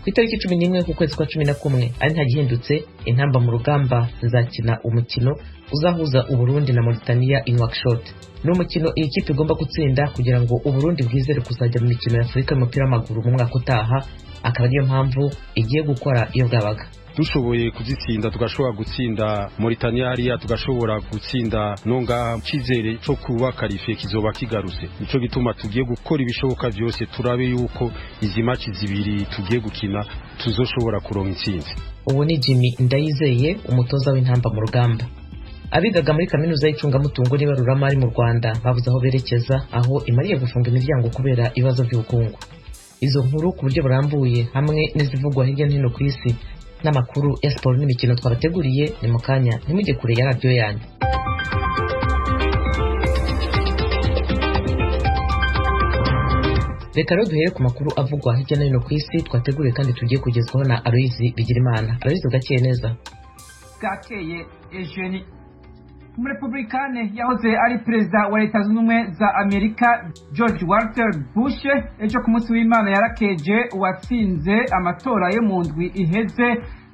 Ku itariki 11 k'ukwezi kwa 11, ari nta gihindutse, Intamba mu Rugamba zizakina umukino uzahuza Uburundi na Mauritania i Nouakchott. Ni umukino iyi kipe igomba gutsinda kugira ngo Uburundi bwizere kuzajya mu mikino ya Afurika y'umupira w'amaguru mu mwaka utaha, akaba ariyo mpamvu igiye gukora iyo bwabaga. Dushoboye kuzitsinda, tugashobora gutsinda Mauritania hariya, tugashobora gutsinda no ngaha, cyizere cyo kuba qualifié kizoba kigarutse. Nico gituma tugiye gukora ibishoboka byose, turabe yuko izi match zibiri tugiye gukina tuzoshobora kuronka intsinzi. Ubu ni Jimmy Ndayizeye, umutoza w'Intamba mu Rugamba. Abigaga muri Kaminuza y'Icungamutungo n'Ibaruramari mu Rwanda babuze aho berekeza, aho imariye gufunga imiryango kubera ibibazo by'ubukungu. Izo nkuru ku buryo burambuye hamwe n'izivugwa hirya no hino ku isi n'amakuru ya siporo n'imikino twabateguriye ni mu kanya. Ntimujye kure ya radiyo yanyu. Reka rero duhere ku makuru avugwa hirya no hino ku isi twateguriye kandi tugiye kugezwaho na Aloyizi Bigirimana. Aloyizi, bwakeye neza. Bwakeye, Ejeni. Umurepublikane yahoze ari perezida wa Leta Zunze Ubumwe za Amerika, George Walter Bush, ejo ku munsi w'Imana yarakeje uwatsinze amatora yo mu ndwi iheze,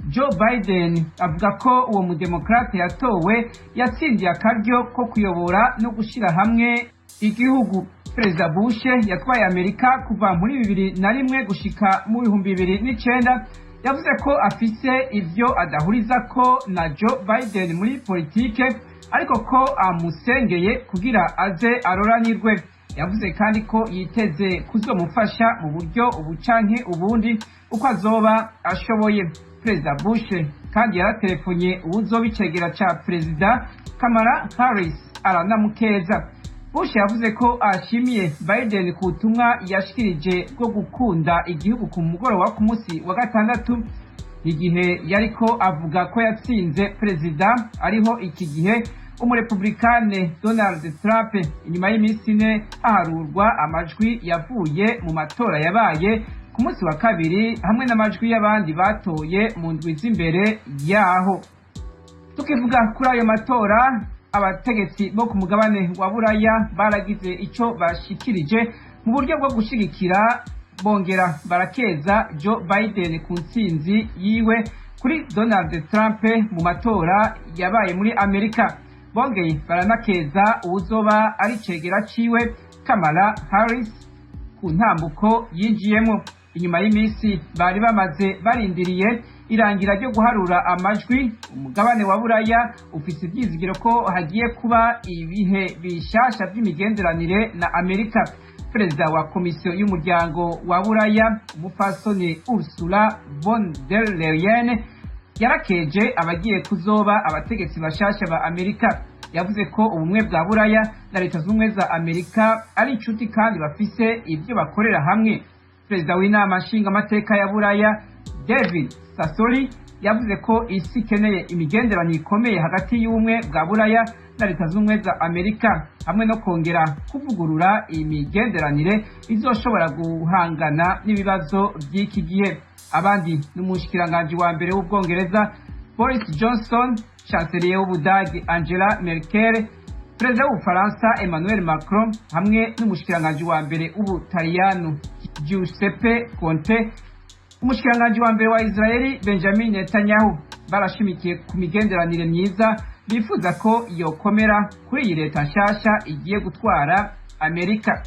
Joe Biden, avuga ko uwo mudemokrate yatowe yatsindiye akaryo ko kuyobora no gushyira hamwe igihugu. Perezida Bush yatwaye Amerika kuva muri 2001 gushika mu 2009. Yavuze ko afise ivyo adahuriza ko na Joe Biden muri politike, ariko ko amusengeye kugira aze aroranirwe. Yavuze kandi ko yiteze kuzomufasha mu buryo ubu canke ubundi uko azoba ashoboye. Perezida Bush kandi yaratelefonye uwuzoba icegera ca perezida, Kamala Harris, aranamukeza. Bush yavuze ko ashimiye Biden ku butumwa yashikirije bwo gukunda igihugu ku mugoroba ku munsi wa gatandatu, igihe yariko avuga ko yatsinze perezida ariho iki gihe, umurepublikane Donald Trump, inyuma y'iminsi 4 haharurwa amajwi yavuye mu matora yabaye ku munsi wa kabiri hamwe n'amajwi y'abandi batoye mu ndwi z'imbere yaho. Tukivuga kuri ayo matora, abategetsi bo ku mugabane wa Buraya baragize ico bashikirije mu buryo bwo gushigikira bongera barakeza Joe Biden ku ntsinzi yiwe kuri Donald Trump mu matora yabaye muri Amerika. Bongeye baranakeza uwuzoba ari cegera ciwe, Kamala Harris, ku ntambuko yinjiyemo inyuma y'iminsi bari bamaze barindiriye irangira ryo guharura amajwi. Umugabane wa Buraya ufise ivyizigiro ko hagiye kuba ibihe bishasha vy'imigenderanire na Amerika. Perezida wa Komisiyo y'Umuryango wa Buraya, umupfasoni Ursula von der Leyen, yarakeje abagiye kuzoba abategetsi bashasha ba Amerika. Yavuze ko ubumwe bwa Buraya na Leta Z'Ubumwe za Amerika ari inshuti kandi bafise ibyo bakorera hamwe. Perezida w'Inama Nshingamateka ya Buraya, David Sassoli, yavuze ko isi ikeneye imigenderanire ikomeye hagati y'Ubumwe bwa Buraya na Leta Z'Ubumwe za Amerika, hamwe no kongera kuvugurura imigenderanire izoshobora guhangana n'ibibazo by'iki gihe. Abandi ni umushikiranganji wa mbere w'Ubwongereza, Boris Johnson, chancelier w'Ubudagi, Angela Merkel, perezida w'Ubufaransa, Emmanuel Macron, hamwe n'umushikiranganji wa mbere w'Ubutaliyano, Giuseppe Conte, umushikiranganji wa mbere wa Israeli, Benjamin Netanyahu. Barashimikiye ku migenderanire myiza bifuza ko yokomera kuri iyi leta nshasha igiye gutwara Amerika.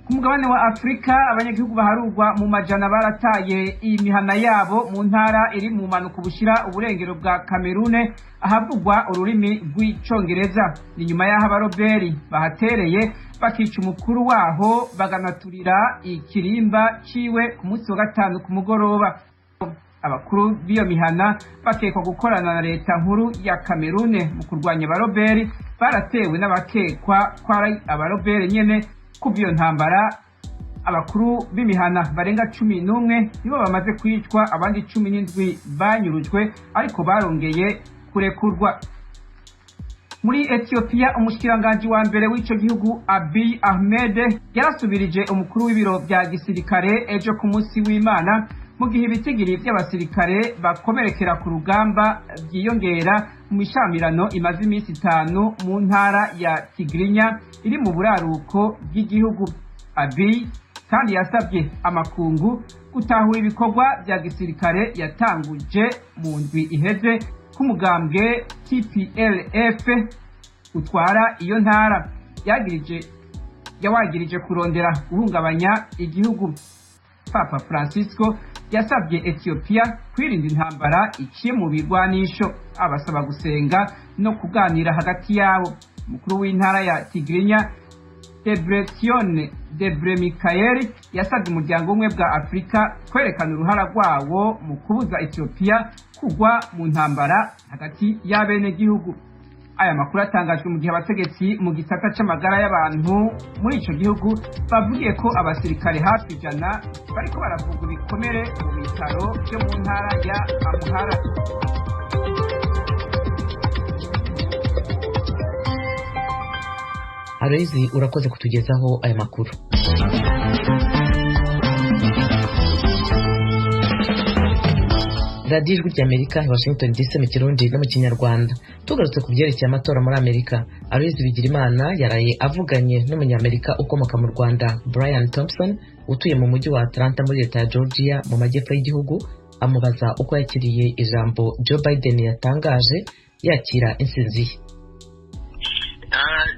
Ku mugabane wa Afurika, abanyagihugu baharurwa mu majana barataye imihana yabo mu ntara iri mu mpanuka bushira uburengero bwa Kamerune, ahavugwa ururimi rw'Icongereza. Ni nyuma y'aho abaroberi bahatereye bakica umukuru waho, baganaturira ikirimba ciwe ku munsi wa gatanu ku mugoroba. Abakuru b'iyo mihana bakekwa gukorana na leta nkuru ya Kamerune mu kurwanya abaroberi. Baratewe n'abakekwa ko ari abaroberi nyene. Kuva iyo ntambara, abakuru b'imihana barenga 11 nibo bamaze kwicwa, abandi 17 banyurujwe ariko barongeye kurekurwa. Muri Ethiopia, umushikiranganji wa mbere w'ico gihugu, Abiy Ahmed, yarasubirije umukuru w'ibiro vya gisirikare ejo ku munsi w'Imana. mu gihe ibitigiri by'abasirikare bakomerekera ku rugamba byiyongera mu mishamirano imaze iminsi 5 mu ntara ya Tigrinya iri mu buraruko bw'igihugu. Abiy kandi yasabye amakungu gutahura ibikorwa bya gisirikare yatanguje mu ndwi iheze k'umugambwe TPLF utwara iyo ntara, yawagirije kurondera guhungabanya igihugu. Papa Francisco yasabye Ethiopia kwirinda intambara iciye mu bigwanisho, abasaba gusenga no kuganira hagati yabo. Umukuru w'intara ya Tigrinya Debretsion Gebremichael yasabye umuryango umwe bwa Afurika kwerekana uruhara rwawo mu kubuza Ethiopia kugwa mu ntambara hagati y'abenegihugu. Aya makuru atangajwe mu gihe abategetsi mu gisata c'amagara y'abantu muri ico gihugu bavugiye ko abasirikare hafi 100 bariko baravugwa ibikomere mu bitaro vyo mu ntara ya Amhara. Aloyizi, urakoze kutugezaho aya makuru. Radiyo Ijwi ry'Amerika i Washington DC mu Kirundi no mu Kinyarwanda. Tugarutse ku byerekeye amatora muri Amerika, Aloyizi Bigirimana yaraye avuganye n'umunyamerika ukomoka mu Rwanda Brian Thompson utuye mu mujyi wa Atlanta muri leta ya Georgia mu majyepfo y'igihugu, amubaza uko yakiriye ijambo Joe Biden yatangaje yakira intsinzi ye.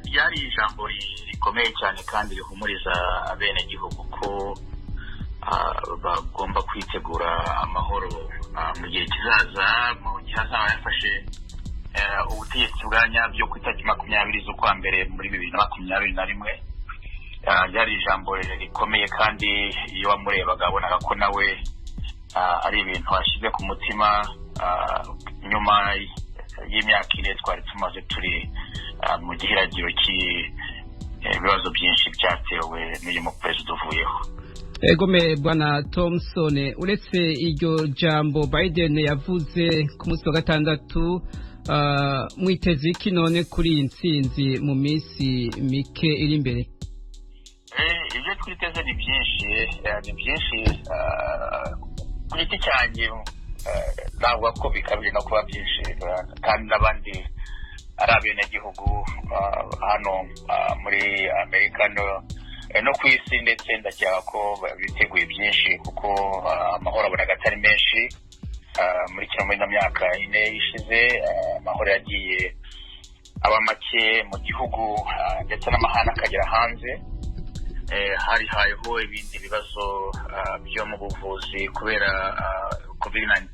Ryari ijambo rikomeye cyane kandi rihumuriza abenegihugu ko bagomba kwitegura amahoro mu gihe kizaza, mu gihe azaba yafashe ubutegetsi bwa nyabyo ku itariki 20 z'ukwa mbere muri 2021. Ryari ijambo rikomeye kandi iyo wamurebaga abonaga ko nawe ari ibintu ashyize ku mutima nyuma y'imyaka 4 twari tumaze turi mu gihiragiro cy'ibibazo byinshi byatewe n'uyu muperezida uvuyeho. Egome bwana Thompson, uretse iryo jambo Biden yavuze ku munsi wa gatandatu, mwiteze iki none kuri iyi ntsinzi mu minsi mike iri imbere? Ibyo twiteze ni byinshi, ni byinshi. Ku giti cyanjye navuga ko bikabije no kuba byinshi, kandi n'abandi ari abenegihugu hano muri Amerika no ku isi, ndetse ndakeka ko biteguye byinshi kuko amahoro abonaga atari menshi muri kino muri ino myaka 4 ishize. Amahoro yagiye aba make mu gihugu ndetse n'amahane akagera hanze. Hari hayeho ibindi bibazo byo mu buvuzi kubera COVID-19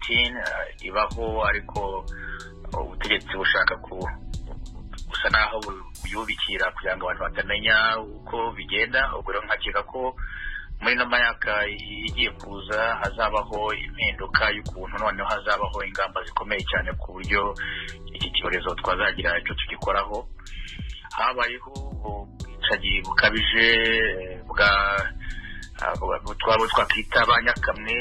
ibaho, ariko ubutegetsi bushaka gusa naho buyubikira kugira ngo abantu batamenya uko bigenda. Ubwo rero nkakeka ko muri ino myaka igiye kuza hazabaho impinduka y'ukuntu noneho hazabaho ingamba zikomeye cyane ku buryo iki cyorezo twazagira icyo tugikoraho. Habayeho ubwicanyi bukabije bwa twabo twakwita ba nyakamwe,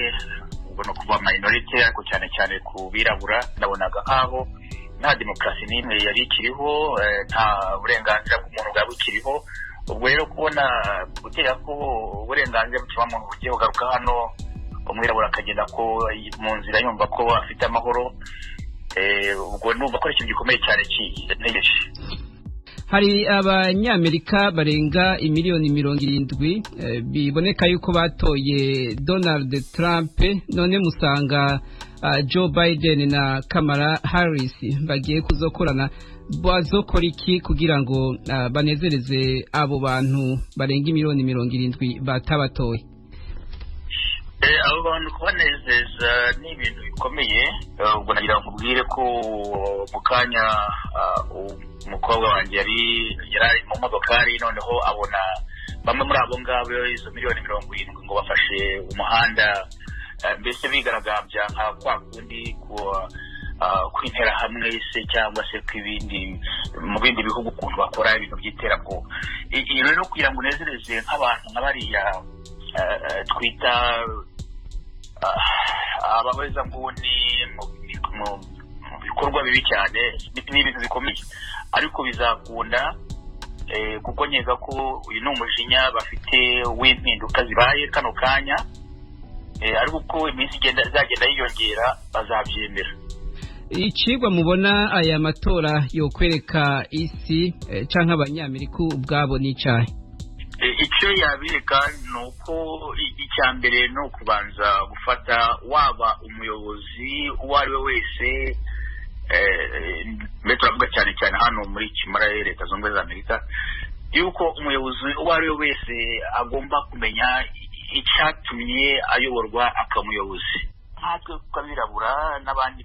ubwo no kuba minority, ariko cyane cyane ku birabura. Nabonaga aho nta demokarasi n'imwe yari ikiriho, nta burenganzira bw'umuntu bwaba bukiriho. Ubwo rero kubona gutera ko uburenganzira bw'ikiremwamuntu bugiye kugaruka hano, umwirabura akagenda ko mu nzira yumva ko afite amahoro, ubwo numva ko ari ikintu gikomeye cyane kintegereje. Hari abanyamerika barenga imiliyoni 70 biboneka yuko batoye Donald Trump, none musanga Joe Biden na Kamala Harris bagiye kuzokorana, bazokora iki kugira ngo banezereze abo bantu barenga imiliyoni 70 batabatoye? Abo bantu kubanezeza ni ibintu bikomeye. Ubwo nagira ngo nkubwire ko mu kanya umukobwa wanjye yari ari mu modokari, noneho abona bamwe muri abo ngabo izo miliyoni 70 ngo bafashe umuhanda, mbese bigaragambya nka kwa kundi kw'interahamwe se cyangwa se kw'ibindi mu bindi bihugu ukuntu bakora ibintu by'iterabwoba. Iyo rero kugira ngo unezereze nk'abantu nka bariya twita abahezanguni mu bikorwa bibi cyane, ni ibintu bikomeye ariko bizakunda, kuko nkeka ko uyu ni umujinya bafite w'impinduka zibaye kano kanya. Ariko uko iminsi izagenda yiyongera bazabyemera. Icigwa mubona aya matora yokwereka isi canke abanyamerika ubwabo n'icahe? Icyo yabireka ni uko icya mbere ni ukubanza gufata waba umuyobozi uwo ari we wese, mbere turavuga cyane cyane hano muri kimara Leta Zunze Ubumwe za Amerika, yuko umuyobozi uwo ari we wese agomba kumenya icyatumye ayoborwa akaba umuyobozi. Nkatwe tw'abirabura n'abandi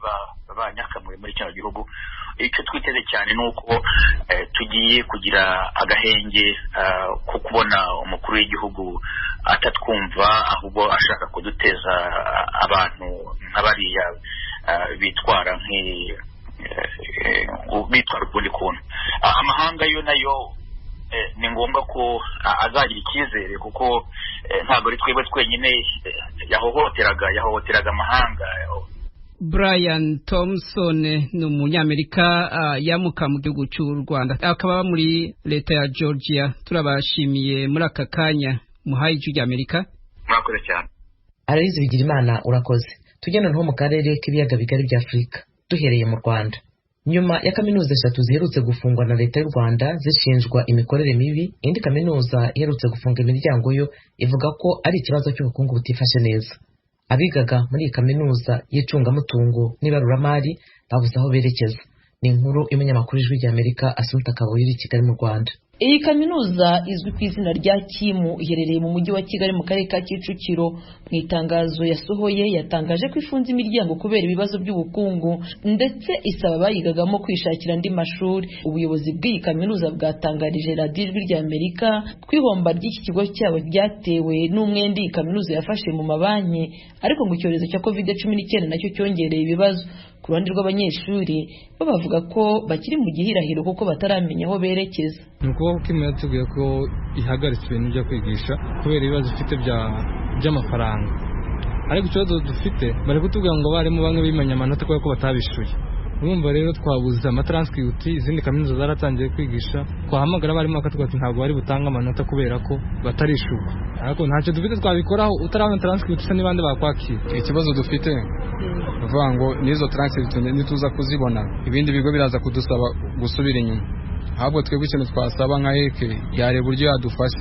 banyakamwe muri kino gihugu, icyo twiteze cyane ni uko tugiye kugira agahenge ko kubona umukuru w'igihugu atatwumva, ahubwo ashaka kuduteza abantu nk'abariya bitwara bitwara ukundi kuntu. Amahanga yo nayo ni ngombwa ko azagira icyizere, kuko ntabwo ari twebwe twenyine yahohoteraga amahanga. Brian Thompson ni umunyamerika yamuka mu gihugu cy'u Rwanda, akaba muri leta ya Georgia. Turabashimiye muri aka kanya muhaye ijwi ry'Amerika. Murakoze cyane. Aloyizi Bigirimana, urakoze. Tujye noneho mu karere k'ibiyaga bigari bya Afurika, duhereye mu Rwanda. Nyuma ya kaminuza 3 ziherutse gufungwa na leta y'u Rwanda zishinjwa imikorere mibi, indi kaminuza iherutse gufunga imiryango yo ivuga ko ari ikibazo cy'ubukungu butifashe neza. Abigaga muri iyi kaminuza y'icungamutungo n'ibaruramari babuze aho berekeza. Ni inkuru y'umunyamakuru w'Ijwi ry'Amerika Asumta Kaboyi uri i Kigali mu Rwanda. Iyi kaminuza izwi ku izina rya Kimu iherereye mu mujyi wa Kigali mu karere ka Kicukiro. Mu itangazo yasohoye yatangaje ko ifunze imiryango kubera ibibazo by'ubukungu, ndetse isaba abayigagamo kwishakira andi mashuri. Ubuyobozi bw'iyi kaminuza bwatangarije Radiyo Ijwi rya Amerika ko ihomba ry'iki kigo cyabo ryatewe n'umwenda iyi kaminuza yafashe mu mabanki, ariko ngo icyorezo cya COVID-19 nacyo cyongereye ibibazo. Ku ruhande rw'abanyeshuri bo bavuga ko bakiri mu gihirahiro kuko bataramenya aho berekeza. Ni ukuvuga ko imwe yatubwiye ko ihagaritse ibintu byo kwigisha kubera ibibazo ifite by'amafaranga, ariko ikibazo dufite bari kutubwira ngo abarimu bamwe bimenya amanota kubera ko batabishyuye. Urumva rero twabuze amatranscript, izindi kaminuza zaratangiye kwigisha, twahamagara abarimu bakatubwira ati ntabwo bari butange amanota kubera ko batarishyurwa, ariko ntacyo dufite twabikoraho utarabona transcript se n'ibandi bakwakira. Ikibazo dufite uvuga ngo n'izo transcript nituza kuzibona ibindi bigo biraza kudusaba gusubira inyuma, ahubwo twebwe ikintu twasaba nka heke yareba uburyo yadufasha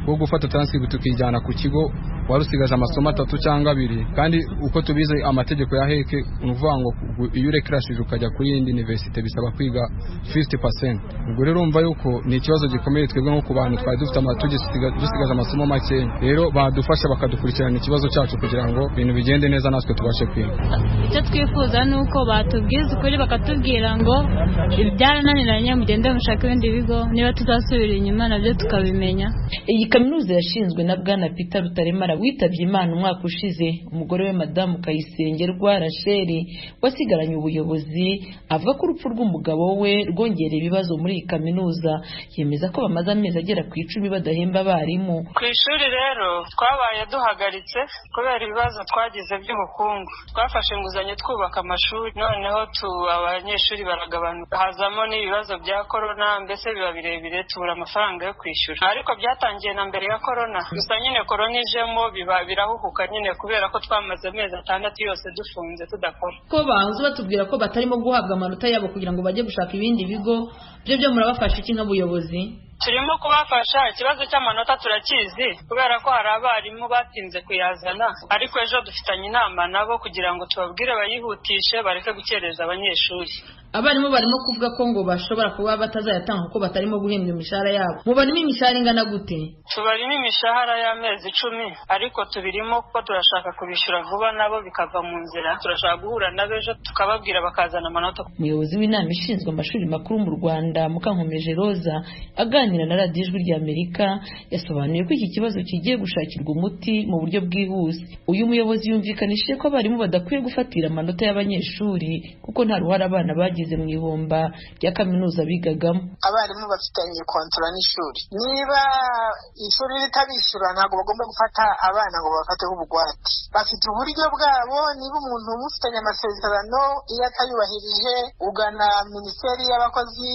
bwo gufata transcript tukijyana ku kigo wari usigaje amasomo 3 cyangwa 2, kandi uko tubize amategeko ya heke uvuga ngo iyo urekrashije ukajya kuri yindi university bisaba kwiga 50%. Ubwo rero urumva yuko ni ikibazo gikomeye twebwe nko ku bantu twari dufite dusigaje amasomo make, rero badufasha bakadukurikirana ikibazo cyacu kugira ngo ibintu bigende neza natwe tubashe kwiga. Icyo twifuza ni uko batubwiza ukuri, bakatubwira ngo byarananiranye mugende mushake ibindi bigo, niba tuzasubira inyuma nabyo tukabimenya. Iyi kaminuza yashinzwe na Bwana Peter Rutaremara witabye Imana umwaka ushize. Umugore we Madamu Kayisengerwa Rachel wasigaranye ubuyobozi avuga ko urupfu rw'umugabo we rwongereye ibibazo muri iyi kaminuza. Yemeza ko bamaze amezi agera ku 10 badahemba abarimu. Ku ishuri rero twabaye duhagaritse kubera ibibazo twagize by'ubukungu. Twafashe inguzanyo twubaka amashuri, noneho abanyeshuri baragabanuka, hazamo n'ibibazo bya korona, mbese biba birebire tubura amafaranga yo kwishyura. Ariko byatangiye na mbere ya korona, gusa nyine korona ijemo birahuhuka nyine kubera ko twamaze amezi 6 yose dufunze tudakora. Ko bahoze batubwira ko batarimo guhabwa amanota yabo kugira ngo bajye gushaka ibindi bigo, byo murabafasha iki nk'ubuyobozi? Turimo kubafasha, ikibazo cy'amanota turakizi kubera ko hari abarimu batinze kuyazana, ariko ejo dufitanye inama nabo kugira ngo tubabwire bayihutishe bareke gukereza abanyeshuri. Abarimu barimo kuvuga ko ngo bashobora kuba batazayatanga kuko batarimo guhembwa imishahara yabo. Mubarimo imishahara ingana gute? Tubarimo imishahara y'amezi 10, ariko tubirimo kuko turashaka kubishyura vuba nabo bikava mu nzira. Turashaka guhura nabo ejo tukababwira bakazana amanota. Umuyobozi w'inama ishinzwe amashuri makuru mu Rwanda, Mukankomeje Roza, aganira na Radiyo Ijwi rya Amerika, yasobanuye ko iki kibazo kigiye gushakirwa umuti mu buryo bwihuse. Uyu muyobozi yumvikanishije ko abarimu badakwiye gufatira amanota y'abanyeshuri kuko nta ruhare abana bagize bagize mu ihomba rya kaminuza bigagamo. Abarimu bafitanye kontra n'ishuri, niba ishuri ritabishyura ntabwo bagomba gufata abana ngo babafateho ubugwate. Bafite uburyo bwabo, niba umuntu mufitanye amasezerano iyo atayubahirije ugana minisiteri y'abakozi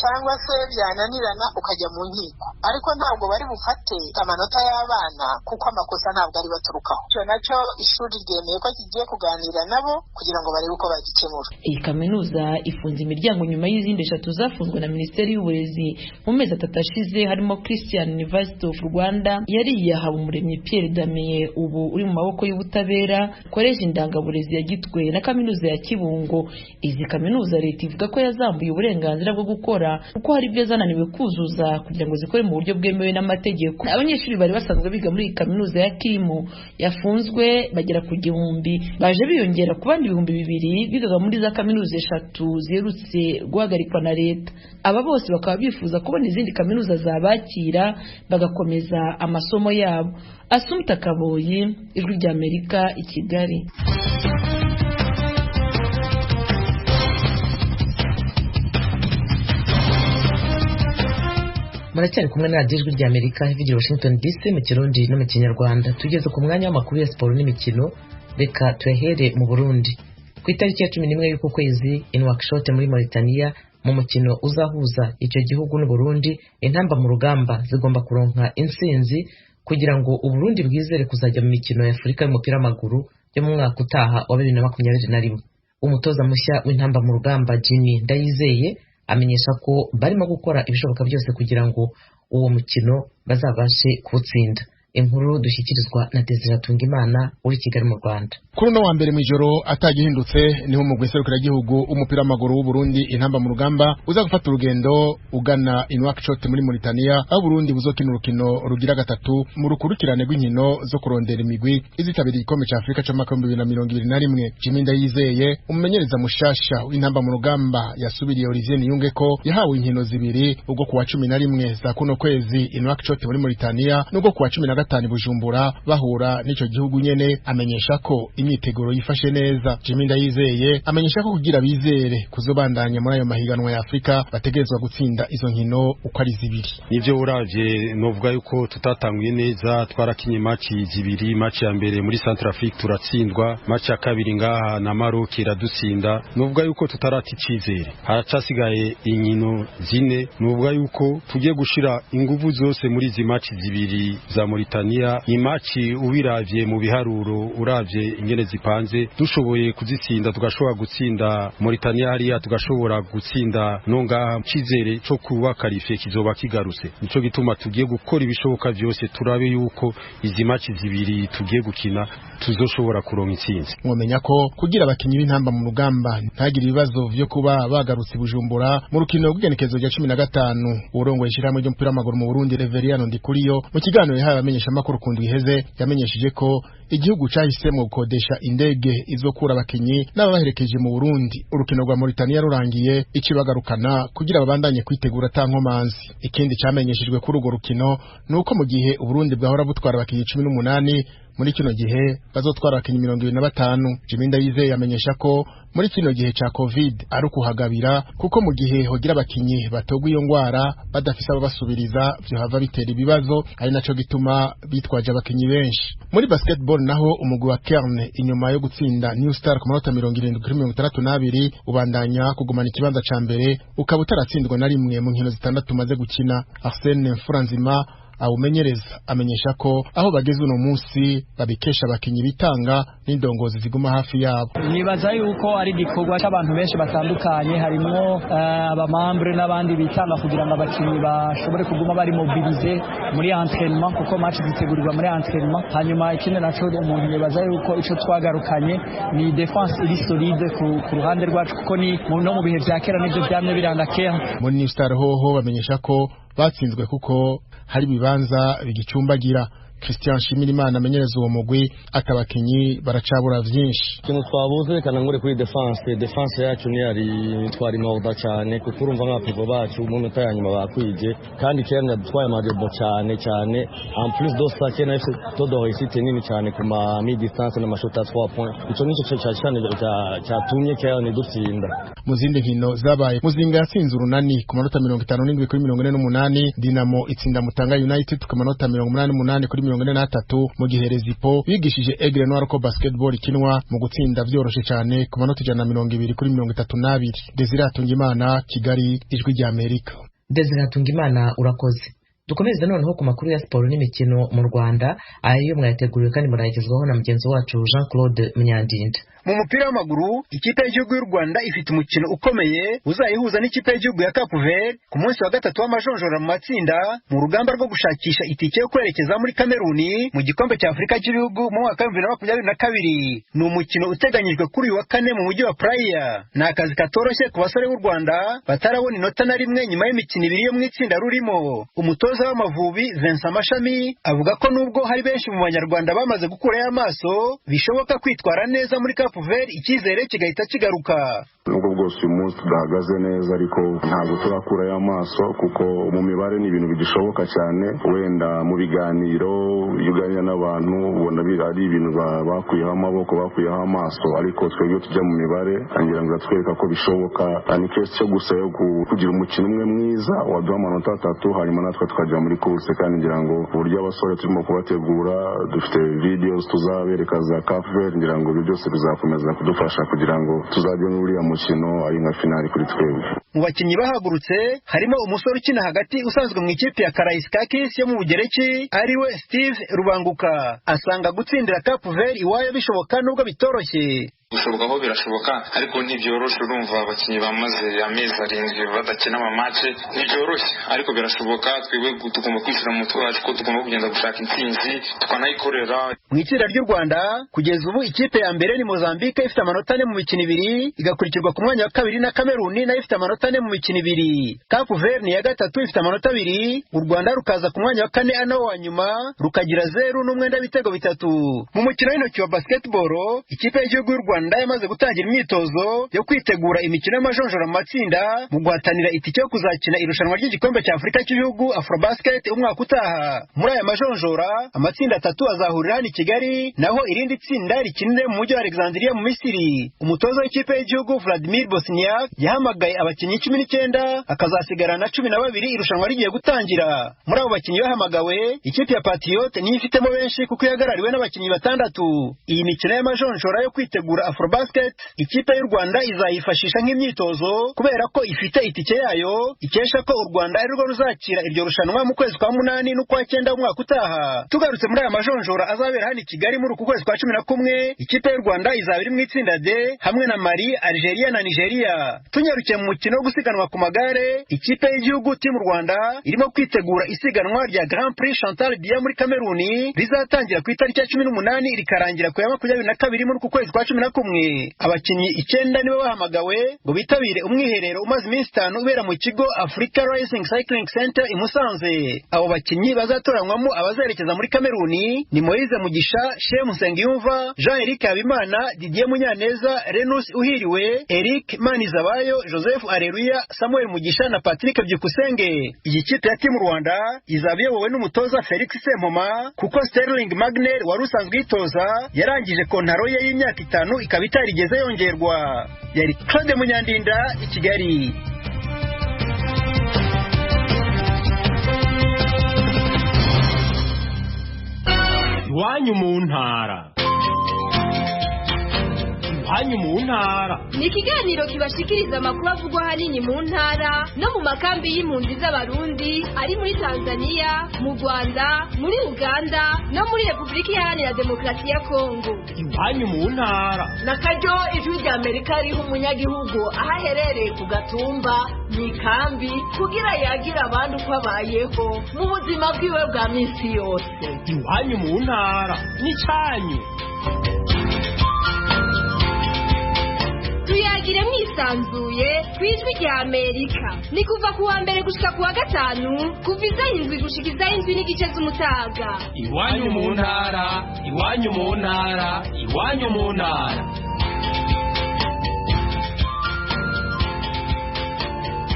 cyangwa se byananirana ukajya mu nkiko, ariko ntabwo bari bufate amanota y'abana kuko amakosa ntabwo ari baturukaho. Icyo nacyo ishuri ryemeye ko kigiye kuganira nabo kugira ngo barebe uko bagikemura. Iyi kaminuza ifunze imiryango nyuma y'izindi 3 zafunzwe na Minisiteri y'Uburezi mu mezi 3 ashize, harimo Christian University of Rwanda yari iyahawe Umuremyi Pierre Damien ubu uri mu maboko y'ubutabera, Koleji Indangaburezi ya Gitwe na Kaminuza ya Kibungo. Izi kaminuza leta ivuga ko yazambuye uburenganzira bwo gukora kuko hari ibyo zananiwe kuzuza kugira ngo zikore mu buryo bwemewe n'amategeko. Abanyeshuri bari basanzwe biga muri iyi kaminuza ya Kimu yafunzwe bagera ku 1000 baje biyongera ku bandi 2000 bigaga muri za kaminuza 3 ziherutse guhagarikwa na leta. Aba bose bakaba bifuza kubona izindi kaminuza zabakira bagakomeza amasomo yabo. Asumta Kaboyi, Ijwi ry'Amerika, i Kigali. Muracyari kumwe na Radiyo Ijwi ry'Amerika ivugira Washington DC mu Kirundi no mu Kinyarwanda. Tugeze ku mwanya w'amakuru ya siporo n'imikino, reka tuyahere mu Burundi. Ku itariki ya 11 y'uku kwezi i Nouakchott muri Mauritania, mu mukino uzahuza icyo gihugu n'u Burundi, intamba mu rugamba zigomba kuronka intsinzi kugira ngo u Burundi bwizere kuzajya mu mikino ya Afurika y'umupira w'amaguru yo mu mwaka utaha wa 2021. Umutoza mushya w'intamba mu rugamba Jimmy Ndayizeye amenyesha ko barimo gukora ibishoboka byose kugira ngo uwo mukino bazabashe kuwutsinda. Inkuru dushyikirizwa na Desire Tungimana uri Kigali mu Rwanda. Kuri uno wa mbere mw'ijoro atagihindutse niho umugwi serukiragihugu w'umupira w'amaguru w'u Burundi intamba mu rugamba uza gufata urugendo ugana i Nouakchott muri Mauritania, aho Burundi buzokina urukino rugira gatatu mu rukurikirane rw'inkino zo kurondera imigwi izitabira igikombe ca Afurika c'umwaka 2021. Jimmy Ndayizeye, umumenyereza mushasha w'intamba mu rugamba, yasubiriye Olivier Niyungeko yahawe inkino zibiri, ubwo kuwa 11 za kuno kwezi i Nouakchott muri Mauritania n'ubwo kuwa 15 Bujumbura bahura n'ico gihugu nyene. Amenyesha ko imyiteguro yifashe neza. Jimmy Ndayizeye amenyesha ko kugira bizere kuzobandanya muri ayo mahiganwa ya Afrika bategerezwa gutsinda izo nkino uko ari zibiri. Nivyo uravye novuga yuko tutatanguye neza, twarakinye match zibiri, match ya mbere muri Centrafrique turatsindwa, match ya kabiri ngaha na Maroc iradutsinda. Novuga yuko tutarata icizere, haracasigaye inkino zine. Novuga yuko tugiye gushira inguvu zose muri izi match zibiri za Mauritania. Ni match ubiravye mu biharuro, uravye ingene zipanze, dushoboye kuzitsinda tugashobora gutsinda Mauritania hariya, tugashobora gutsinda no ngaha, cizere cyo kuba qualifié kizoba kigarutse. Nico gituma tugiye gukora ibishoboka byose turabe yuko izi match zibiri tugiye gukina tuzoshobora kuronka intsinzi. Mwomenya ko kugira abakinyi b'intamba mu rugamba ntagire ibibazo vyo kuba bagarutse Bujumbura mu rukino rw'igenekezo rya 15, urongoye ishirahamwe ry'umupira w'amaguru mu Burundi Reveriano Ndikuriyo mu kiganiro yahaye abamenyeshamakuru ku ndwi iheze yamenyesheje ko igihugu cahisemo gukodesha indege izokura abakinyi n'ababaherekeje mu Burundi urukino rwa Mauritania rurangiye ikibagarukana kugira babandanye kwitegura tankomanzi. Ikindi camenyeshejwe kuri urwo rukino nuko mu gihe Uburundi bwahora butwara abakinyi 18 muri kino gihe bazotwara abakinyi 25. Jimmy Ndayizeye amenyesha ko muri kino gihe ca Covid ari ukuhagabira, kuko mu gihe hogira abakinyi batogwa iyo ngwara badafise ababasubiriza vyohava bitera ibibazo, ari naco gituma bitwaje abakinyi benshi. Muri basketball naho umugwi wa Kerne inyuma yo gutsinda New Star ku manota 70-62 ubandanya kugumana ikibanza ca mbere, ukaba utaratsindwa na rimwe mu nkino zitandatu maze gukina. Arsene Mfuranzima awumenyereza amenyesha ko aho bageze uno munsi babikesha abakinyi bitanga n'indongozi ziguma hafi yabo. Nibaza yuko ari igikorwa cy'abantu benshi batandukanye, harimo abamambre n'abandi bitanga kugira ngo abakinyi bashobore kuguma bari mobilize muri entraînement, kuko match zitegurirwa muri entraînement. Hanyuma ikindi naco umuntu nibaza yuko ico twagarukanye ni defense iri solide ku ruhande rwacu, kuko ni no mu bihe vya kera nivyo vyamye biranga kera. Muri New Star hoho bamenyesha ko batsinzwe kuko hari ibibanza bigicumbagira. Christian Shimirimana amenyereza uwo mugwi atabakinyi baracabura vyinshi. Ikintu twabuze reka ngure kuri defense yacu ni yari twari morda cyane kuko urumva nka pivo bacu mu minota ya nyuma bakwije kandi Kenya dutwaye amarebo cyane cyane en plus de ça Kenya ifite taux de réussite nini cyane ku ma mi distance n'amashoti 3 points. Ico nico cyane cyatumye Kenya dutsinda. Mu zindi nkino zabaye, Muzinga yatsinze Urunani ku manota 57 kuri 48, Dinamo itsinda Mutanga United ku manota 88 kuri 43, mu gihe Rezipo bigishije Aigle Noir ko basketball ikinwa mu gutsinda vyoroshe cyane ku manota 120 kuri 32. Desire Hatungimana, Kigali, Ijwi rya Amerika. Desire Hatungimana, urakoze. Dukomeze noneho ku makuru ya siporo n'imikino mu Rwanda, ayo mwayateguriwe kandi murayagezwaho na mugenzi wacu Jean Claude Munyandinda. Mu mupira w'amaguru, ikipe y'igihugu y'u Rwanda ifite umukino ukomeye uzayihuza n'ikipe y'igihugu ya Cape Verde ku munsi wa gatatu w'amajonjora mu matsinda mu rugamba rwo gushakisha itike yo kwerekeza muri Kameruni mu gikombe cya Afurika cy'ibihugu mu mwaka wa 2022. Ni umukino uteganyijwe kuri uyu wa kane mu mujyi wa Praia. Ni akazi katoroshye ku basore b'u Rwanda batarabona inota na rimwe nyuma y'imikino ibiri yo mu itsinda rurimo. Umutoza w'Amavubi Vincent Mashami avuga ko nubwo hari benshi mu banyarwanda bamaze gukurayo amaso, bishoboka kwitwara neza muri Cape Verde icyizere kigahita kigaruka. Nubwo bwose uyu munsi tudahagaze neza, ariko ntabwo turakurayo amaso kuko mu mibare ni ibintu bigishoboka cyane. Wenda mu biganiro iyo uganira n'abantu ubona ari ibintu bakuyeho amaboko, bakuyeho amaso, ariko twebwe tujya mu mibare ngira ngo iratwereka ko bishoboka. Ni kesi cyo gusa yo kugira umukino umwe mwiza waduha amanota atatu, hanyuma natwe tukajya muri course. Kandi ngira ngo uburyo abasore turimo kubategura, dufite videos tuzabereka za Cape Verde, ngira ngo ibyo byose bizakomeza kudufasha kugira ngo tuzajye muri uriya mukino ari nka finali kuri twebwe. Mu bakinnyi bahagurutse harimo umusore ukina hagati usanzwe mu ikipe ya Karaiskakis yo mu Bugereki ariwe Steve Rubanguka. Asanga gutsindira Cape Verde iwayo bishoboka nubwo bitoroshye. Gushoboka ho birashoboka ariko ntibyoroshe. Urumva abakinnyi bamaze amezi 7 badakina amamace, ntibyoroshe ariko birashoboka. Twebwe tugomba kwishyira mu mutwe wacu ko tugomba kugenda gushaka intsinzi tukanayikorera. Mu itsinda ry'u Rwanda kugeza ubu ikipe ya mbere ni Mozambique ifite amanota 4 mu mikino 2, igakurikirwa ku mwanya wa kabiri na Kameruni nayo ifite amanota 4 mu mikino 2. Cape Verde ni ya gatatu ifite amanota 2, u Rwanda rukaza ku mwanya wa kane ano wa nyuma rukagira 0 n'umwenda w'ibitego 3. Mu mukino w'intoki wa basketball, ikipe y'igihugu y'u Rwanda yamaze gutangira imyitozo yo kwitegura imikino y'amajonjora mu matsinda mu guhatanira itike yo kuzakina irushanwa ry'igikombe cya Afurika cy'ibihugu Afrobasket umwaka utaha. Muri aya majonjora amatsinda 3 azahurira hano i Kigali, naho irindi tsinda rikinire mu mujyi wa Alexandria mu Misiri. Umutoza w'ikipe y'igihugu Vladimir Bosniak yahamagaye abakinnyi 19 akazasigarana 12 irushanwa rigiye gutangira. Muri abo bakinnyi bahamagawe, ikipe ya Patriot niyo ifitemo benshi kuko ihagarariwe n'abakinnyi 6. Iyi mikino y'amajonjora yo kwitegura Afrobasket ikipe y'u Rwanda izayifashisha nk'imyitozo kubera ko ifite itike yayo ikesha ko u Rwanda ari rwo ruzakira iryo rushanwa mu kwezi kwa 8 n'ukwa 9 umwaka utaha. Tugarutse muri aya majonjora azabera hano i Kigali muri uku kwezi kwa 11, ikipe y'u Rwanda izaba iri mu itsinda D hamwe na Mali, Algeria na Nigeria. Tunyarukiye mu mukino wo gusiganwa ku magare, ikipe y'igihugu Team Rwanda irimo kwitegura isiganwa rya Grand Prix Chantal Biya muri Kameruni rizatangira ku itariki ya 18 rikarangira ku ya 22 muri uku kwezi kwa 11. Abakinnyi 9 nibo bahamagawe ngo bitabire umwiherero umaze iminsi 5 ubera mu kigo Africa Racing Cycling Center i Musanze. Abo bakinnyi bazatoranywamo abazerekeza muri Kameruni ni Moise Mugisha, Shem Nsengiyumva, Jean Eric Habimana, Didier Munyaneza, Renus Uhiriwe, Eric Manizabayo, Joseph Areruya, Samuel Mugisha na Patrick Byukusenge. Iyi kipe ya Team Rwanda izaba iyobowe n'umutoza Felix Sempoma kuko Sterling Magner wari usanzwe yitoza yarangije kontaro ye y'imyaka 5 ikaba itarigeze yongerwa. Yari Claude Munyandinda i Kigali. Iwanyu mu ntara. Iwanyu mu ntara ni ikiganiro kibashikiriza amakuru avugwa ahanini mu ntara no mu makambi y'impunzi z'Abarundi ari muri Tanzania, mu Rwanda, muri Uganda no muri Repubulika Iharanira Demokarasi ya Kongo. Iwanyu mu ntara na karyo Ijwi rya Amerika riha umunyagihugu aho aherereye ku Gatumba mu ikambi kugira yagira abandi uko abayeho mu buzima bwiwe bwa minsi yose. Iwanyu mu ntara n'icyanyu. Tuyagire mwisanzuye ku Ijwi rya Amerika. Ni kuva ku wa mbere gushika ku wa gatanu, kuva izaho 7 gushika izaho 7:30 z'umutaga. Iwanyu mu ntara, iwanyu mu ntara, iwanyu mu ntara.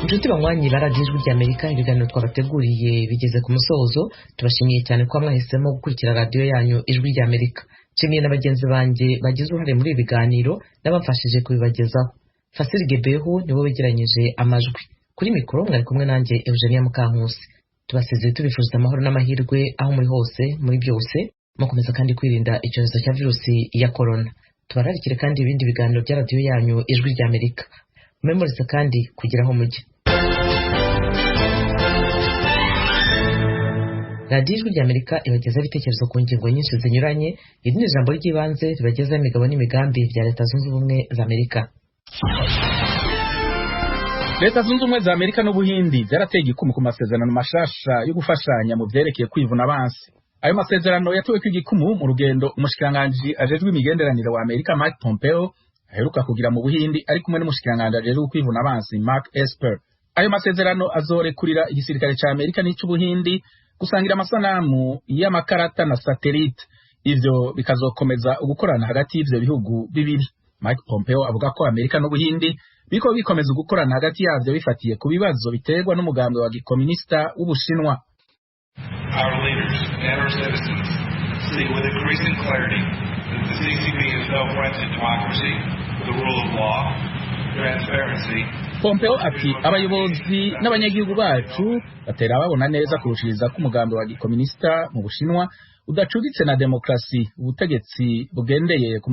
Inshuti banywanyi ba Radiyo Ijwi rya Amerika, ibiganiro twabateguriye bigeze ku musozo. Tubashimiye cyane ko mwahisemo gukurikira radiyo yanyu Ijwi rya Amerika. Nshimiye na bagenzi banjye bagize uruhare muri ibi biganiro n'abamfashije kubibagezaho. Fasili Gebehu niwe wegeranyije amajwi. Kuri mikoro mwari kumwe nanjye Eugenia Mukankusi. Tubasezeye tubifuriza amahoro n'amahirwe aho muri hose muri byose, mukomeza kandi kwirinda icyorezo cya virusi ya korona. Tubararikire kandi ibindi biganiro bya radiyo yanyu Ijwi rya Amerika. Mumemorize kandi kugira aho mujya. Radiyo Ijwi rya Amerika ibagezaho ibitekerezo ku ngingo nyinshi zinyuranye. Iri ni ijambo ry'ibanze ribagezaho imigabo n'imigambi bya Leta Zunze Ubumwe za Amerika. Leta Zunze Ubumwe za Amerika n'Ubuhindi byarateye igikumu ku masezerano mashasha yo gufashanya mu vyerekeye kwivuna abansi. Ayo masezerano yateweko igikumu mu rugendo umushikiranganji ajejwe imigenderanire wa Amerika Mike Pompeo aheruka kugira mu Buhindi, ari kumwe n'umushikiranganji ajejwe kwivuna abansi Mark Esper. Ayo masezerano azorekurira igisirikare ca Amerika n'ic'Ubuhindi gusangira amasanamu y'amakarata na satelite. Ivyo bikazokomeza ugukorana hagati y'ivyo bihugu bibiri. Mike Pompeo avuga ko Amerika n'Ubuhindi biriko bikomeza ugukorana hagati yavyo bifatiye ku bibazo biterwa n'umugambi wa gikomunista w'Ubushinwa. Our leaders and our citizens see with increasing clarity that the CCP is no friend to democracy, the rule of law, transparency. Pompeo ati abayobozi n'abanyagihugu bacu batera babona neza kurushiriza ko umugambi wa gikomunista mu Bushinwa udacuditse na demokrasi, ubutegetsi bugendeye ku